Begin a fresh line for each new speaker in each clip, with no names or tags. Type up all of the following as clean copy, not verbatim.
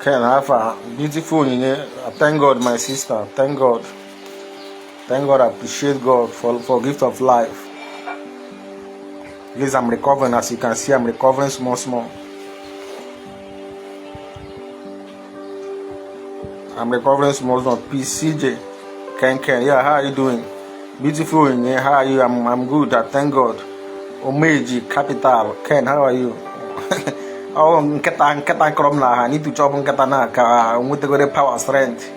Ken, how far? Beautiful Onyinye. Thank God, my sister. Thank God. Thank God. I appreciate God for gift of life. At least I'm recovering. As you can see, I'm recovering small, small. I'm recovering small, small. PCJ. Ken, Ken. Yeah, how are you doing? Beautiful Onyinye. How are you? I'm good. I thank God. Omeji Capital. Ken, how are you? Oh, nkịta nkịta nkọrọ m na I need to chop nkịta na ka nwetagoro power strength.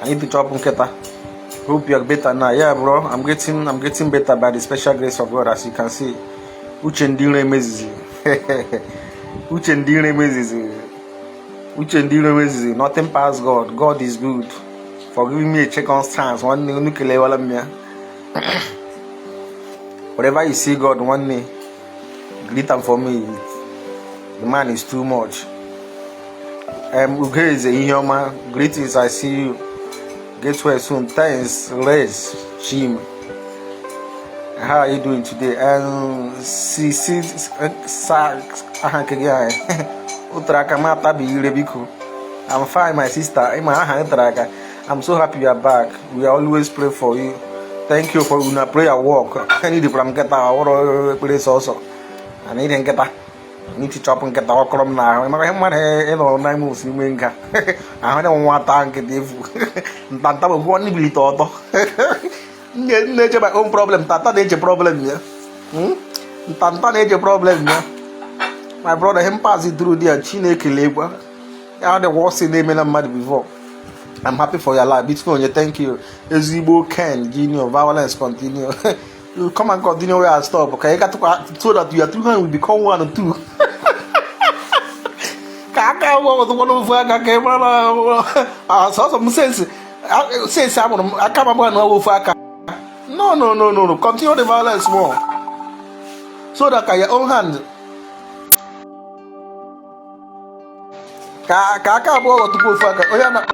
I need to chop nkịta. Hope you're better now. Yeah, bro. I'm getting better by the special grace of God, as you can see. Uche ndị iro emezizi. Uche ndị iro emezizi. Uche ndị iro emezizi. Nothing pass God. God is good. For giving me a second chance. Nwanne unu kelewala m ya. Wherever you see God, nwanne, greet am for me. The man is too much. Ugeze Iheoma, greetings. I see you. Get well soon. Thanks, Les Chim. How are you doing today? Si si sa aha nke gị ahụ. O tere aka m atabi ire biko. I'm fine, my sister. Ịma aha tere aka. I'm so happy you are back. We always pray for you. Thank you for una prayer work. Anyị dịkwara m nkịta ọhụrụ ekpere sọsọ. Anyị dị nkịta. Anyị tichọpụ nkịta ọkọrọ m n'ahụ. Maka ihe mmadụ ịnọ na ime osi ime nga. Ahụ na nwa ata nkịta efu. Ntanta bụ gwọ n'ibilite ọtọ. M na-eche my own problem. Ntanta na-eche problem ya. Ntanta na-eche problem ya. My brother, him pass it through there. Chineke lekwa. Ya the worst thing na-eme na mmadụ before. I'm happy for your life. Beautiful Onye, thank you. Ezigbo Ken Junior, violence continue. You come and continue where I stop. Okay, you got to, so that your two hands will become one and two. Ka aka abụọ ọzọkwa n'ofu aka ka ị mara na sọsọ m sensi sensi amụrụ m aka m abụọ na ofu aka. No, no, no, no, no. Continue the violence more. So that ka your own hand ka aka abụọ ghọtụkwa ofu aka onye na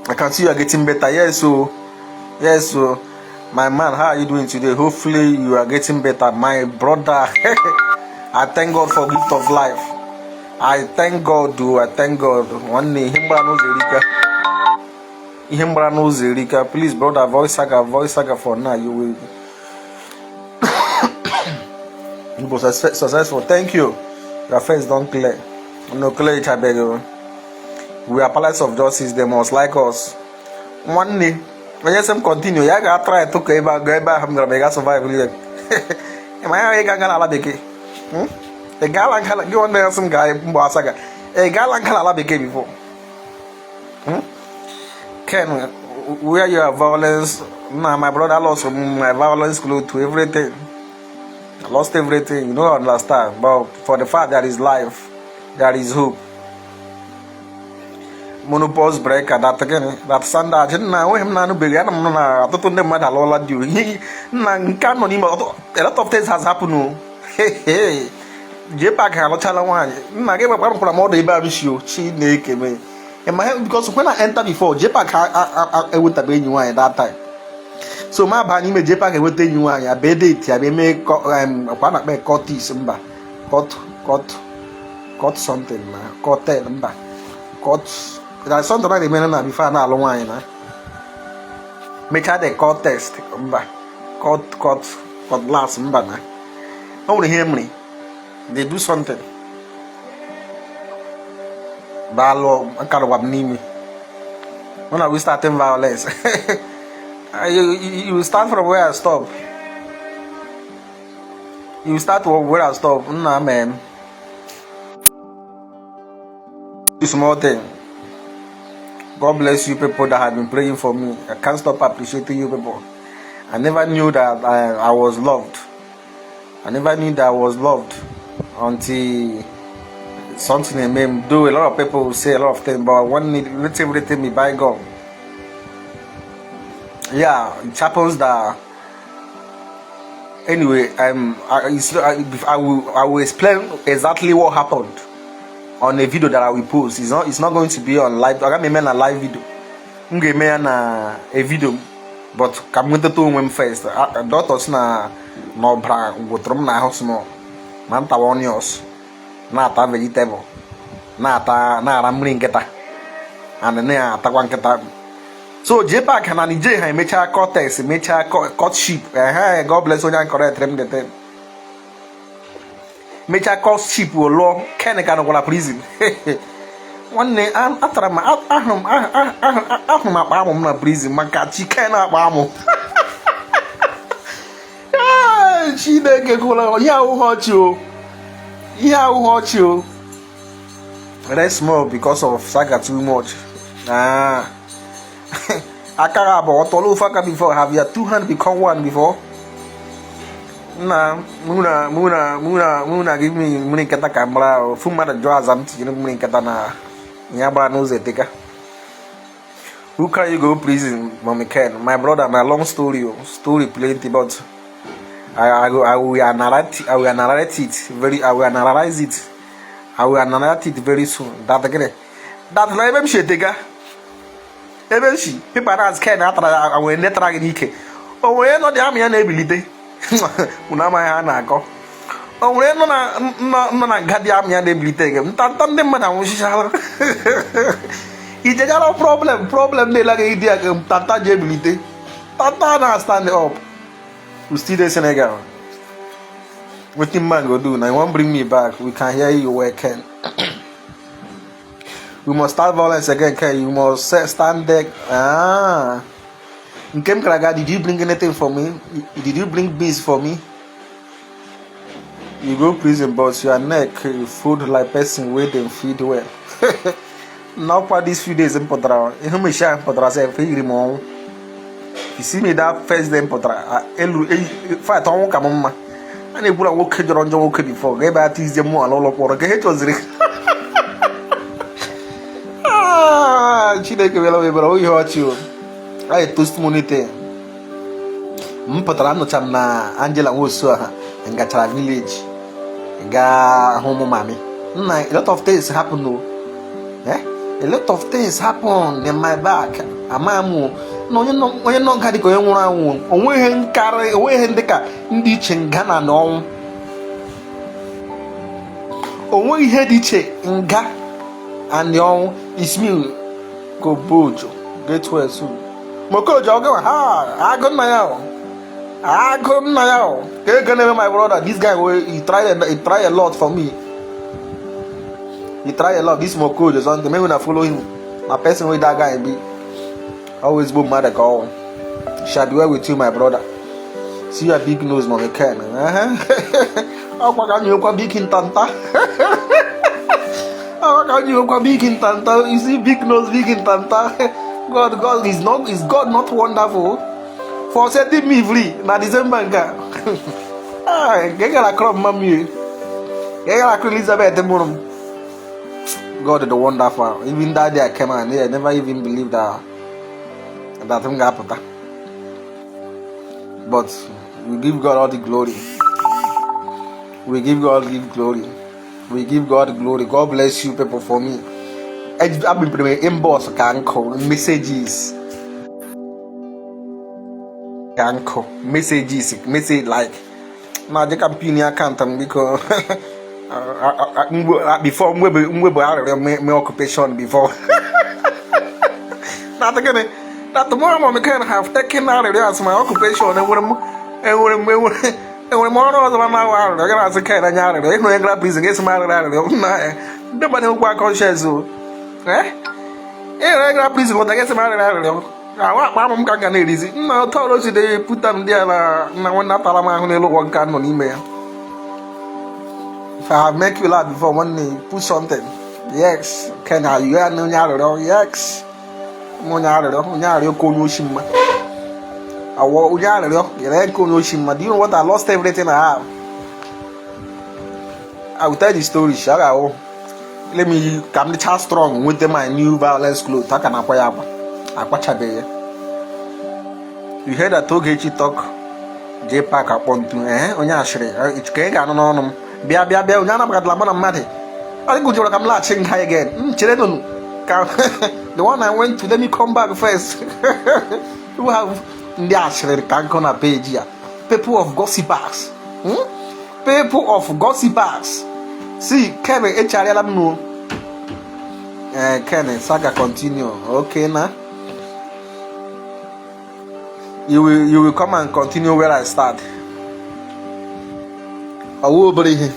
I can see you are getting better. Yes, so yes, so my man, how are you doing today? Hopefully you are getting better, my brother. I thank God for gift of life. I thank God, do I thank God. Nwanne ihe mgbara n'ụzọ erika. Ihe mgbara n'ụzọ erika. Please, brother, voice saga for now. You will you be successful. Thank you. Your face don't clear. No clear it, I beg you. We are palace of justice. They must like us. Nwanne, onye sị m continue, ya ga-atry tụkọ ebe a gaa ebe ahụ m gara ma ị ga survive ya. Ma ya ị ga-aga n'ala bekee. Ị gaala nga gị nwanne ya sị m gaa mgbe asaga. Ị gaala nga n'ala bekee before. Ken, where you are violence? Nah, my brother lost my violence clue to everything. I lost everything. You don't understand. But for the fact there is life, there is hope. Monopause breaker that again that standard nna enweghị m na-anụbeghị ana m nụ na ọtụtụ ndị mmadụ alụọla di o. Ihe nna nke a nọ n'ime a lot of things has happened o. Hey, JPAC alụchala nwaanyị nna gị gbakwa mkpụrụ m ọdụ ebe a m si o Chineke mee. Ịma ihe because when I enter before JPAC ewetabe enyi nwaanyị that time. So ma baa n'ime JPAC eweta enyi nwaanyị abịa date abịa mee kwa na-akpa courtis mba court court court something na courted mba court there is something na-eme na before a na-alụ nwaanyị na mechaa the court test mba court court court last mba na o nwere ihe mere they do something baalụ nkarụgwa m n'ime. When are we starting violence? You start from where I stop. You start from where I stop. Nna man. Small thing. God bless you people that have been praying for me. I can't stop appreciating you people. I never knew that I was loved. I never knew that I was loved until something made me do. A lot of people will say a lot of things, but one need let everything be bygone. Yeah, it happens that anyway. I will explain exactly what happened on a video that I will post. It's not going to be on live. I got me a live video. M ga-eme ya na a video, but ka m nwetata onwe m first. Doctor sị na na ọbara gwụtụrụ m n'ahụ small ma m tawa onions na-ata vegetable. Na-ata, na-ara mmiri nkịta and na-atakwa nkịta. So JPAC na Niger ha emechaa cortex, mechaa courtship. Ehe, God bless onye correct m the thing. Mechaa courtship, lụọ. Ken ka nọkwara prison. Nwanne, atara m, ahụrụ m, ahụrụ m akpa amụ m na prison maka chi Ken akpa amụ. Ee, Chineke kwụla. Ihe ahụhụ ọchị o, ihe ahụhụ ọchị o. Rest small because of saga too much. Ah, aka ha abụọ ọtọrọ ofu aka before. Have your two hand become one before? Nna, mụ na mụ na mụ na mụ na gị mmiri nkịta ka mara ofu mmadụ jụọ aza m tinyere mmiri nkịta na ya gbara n'ụzọ eteka. Who can you go prison, Mommy Ken? My brother, my long story, oh, story plenty, but I will narrate it very, I will analyze it. I will analyze it very soon. That again, that na ebe m si eteka. Ebe m si, paper na Ken atara ya nwere ndị tara gị n'ike. O nwere nọ dị amị ya na-ebilite. Unu amaghị ha na-akọ. O nwere nọ na nga dị amị ya na-ebilite gị. Ntanta ndị mmadụ anwụchichala. Ijejara problem na-ele gị dị ya ka ntanta ji ebilite. Tanta na stand up. We still dey Senegal. Wetin man go do now? You wan bring me back? We can hear you well, Ken. We must start violence again, Ken. You must stand there. Ah. Nkem Karaga, did you bring anything for me? Did you bring beans for me? You go prison, but your neck you food like person wey dem feed well. N'ọkwa these few days m pụtara, ihe m eshi ahụ m pụtara sef, eyiri m ọnwụ. You see me that first day m pụtara, elu fight ọnwụ ka m mma. A na-ekwura nwoke jọrọ njọ nwoke before ga ebe ata izie mmụọ ala ụlọ mkpọrọ ka ihe chọziri. Ah, Chineke bịara m ebere ihe ọchị o. Anyị testimony te m pụtara, anụcha m na Angela Nwosu ha ngachara village gaa hụ ụmụ mami nna. A lot of things happen o. Eh? A lot of things happen in my back. Ama m o. Na onye nọ nga dịka onye nwụrụ anwụ, onweghị nkarị, onweghị ndị ka ndị iche nga na ọnwụ. Onweghị ihe dị iche nga and ọnwụ. Ismail Kobojo, get well soon. Mokojo ọgụ ha agụ nna ya o, agụ nna ya o ka ego na-eme. My brother, this guy wey he try a lot for me. He try a lot, this Mokojo something. Make una follow him. Na person wey that guy be always bụ mmadụ ka ọ shall be well with you, my brother. See your big nose, Mommy Ken. Ọkwa ka nyekwa big ntanta, ọkwa ka nyekwa big ntanta. You see big nose, big ntanta. God is not, is God not wonderful for setting me free na December nke a? Ah, nke gara akọrọ mma mmiri, nke gara akọrọ Elizabeth mụrụ m. God the wonderful. Even that day I came out, I never even believed that m ga-apụta, but we give God all the glory. We give God give glory. We give God glory. God bless you people for me. Abịbere m inbox ka nkụ messages, ka nkụ messages, message like na dịka m pin account m biko before mwebe arịrịọ me occupation before na gịnị that tomorrow Mommy Ken have taken arịrịọ as my occupation. Enwere m ọrụ ọzọ ma na-awụ arịrịọ gara asị Ken anya arịrịọ ịhụ onye gara prison ga-esi m arịrịọ arịrịọ nna ya. Ndị mmadụ nwekwa conscience o. Eh, ịhụrụ onye gara prison lọta ga-esi m arịrịọ arịrịọ ahụ akpa amụ m ka m ga na-erizi nna ọtọrọ si dị puta m ndị a na nna nwanne atara m ahụ n'elu ụwa nke a nọ n'ime ya. If I have make you laugh before, nwanne, put something. Yes, Ken, are you onye arịrịọ? Yes, m onye arịrịọ, onye arịrịọ ka onye oshi mma awọ onye arịrịọ yere ka onye oshi mma. Do you know what? I lost everything I have. I will tell the story sha ga-awụ. Let me ka m dịcha strong nweta my new violence cloth. Aka na-akwa ya akwa akwachabeghị ya. You heard that Ogechi talk JPAC akpọ ntu. Ee, onye ashịrị ka ị ga-anụ n'ọnụ m. Bịa, bịa, bịa, onye anabatala mụ na mmadụ ọ dịka ujere ka m laghachi nga again. M chere nụnụ ka the one I went to, let me come back first. You have ndị ashịrị ka nkụ na page ya. People of gossipers, People of gossipers. See, Ken echarịala m nụ. Ken, saga continue. Okay, now you will come and continue where I start. Ọwụ obere ihe.